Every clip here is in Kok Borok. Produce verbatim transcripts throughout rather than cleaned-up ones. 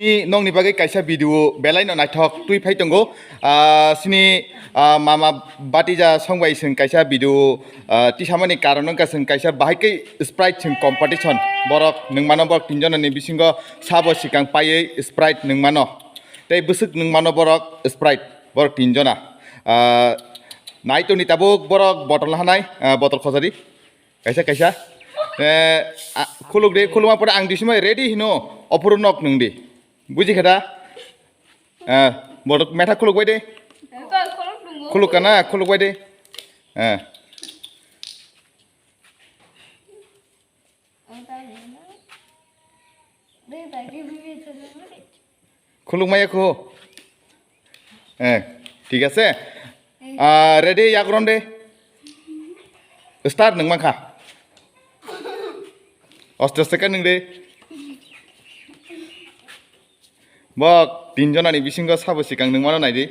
Ni nokni bagwi kaisa video belai no naithok twi phai tongo. Ah, sini, ah, mama batija song bai chwng kaisa video, ah, tisamani karon wngkha chwng kaisa bahai khe Sprite chwng competition. Borok nwng mano, borok tinjona ni bisingo sabo sikang paiwi Sprite nwng mano. Tei bwswk nwng mano borok Sprite, borok tinjona. Ah, nai toni tabuk borok bottle hanai, ah, bottle khojari. Kaisa, kaisa. Eh, a, khuluk de, khuluma pore ang disimai ready hino, opor nok nung di. Buji kheda? Eh, borok metha khuluk bai de. Khuluk kana, khuluk bai de. Eh. Khuluk maya khu. Eh, thik ase. Ah, ready, yakron de. Start nung mankha. Aste aste khe nung de. Bok, tin jonani bisingo sabo sikang nung mano nai di.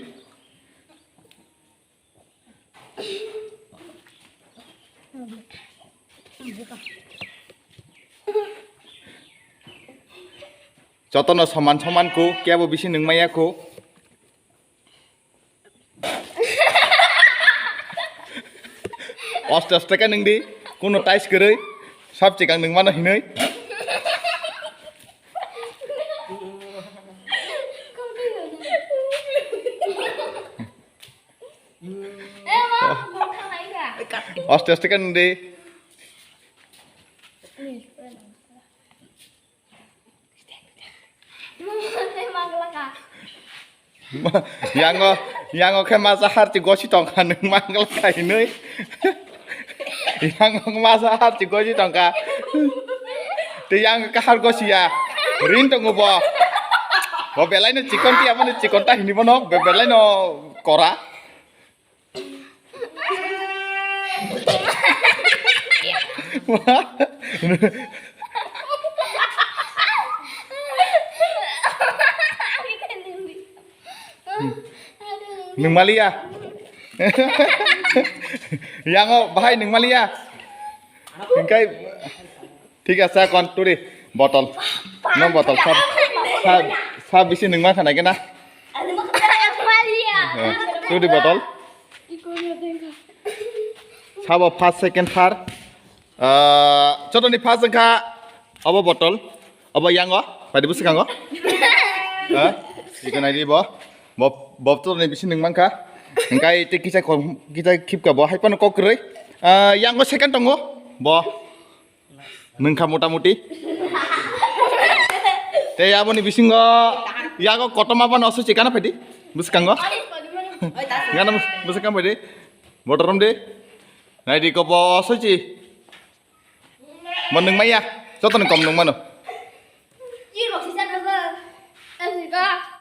Jotono soman soman khu, kebo bisi nung maya khu. Aste aste khe nung di, kuno tais kwrwi, sab chikang nung mano hinwi. Aste aste khe nung di. Yango, yango khe masa harchi gosi tongkha nung mangla kha hinwi. Yango masa harchi gosi tongkha. Te yang kahar gosi ya. Rin tongo bo. Bo belai no chikon ti amani chikon ta hini bono be-, belai no kora. Nung maliya. Yango bahai nung maliya. Engkai thik ase kon turi botol. No botol sab sab sab bisi nung ma khana kena. Eh, turi botol. Sabo first, second, third. Ah, jotoni first wngkha obo botol, obo yango, padi bwskango. Ha? Iko nai di bo. Bo, bo jotoni bisi nung mankha. Engkai te kisa kom, kisa khipka bo, hai phano kok kwrwi. Ah, yango second tongo. Bo. Nungkha mota moti. Tei aboni bisingo yago kotorma phano osoichi kana phaidi. Bwskango. Gana bwskango phaidi. Botorom de. Naidi ko bo osoichi. Mo nung maya. Jotoni kom nung mano.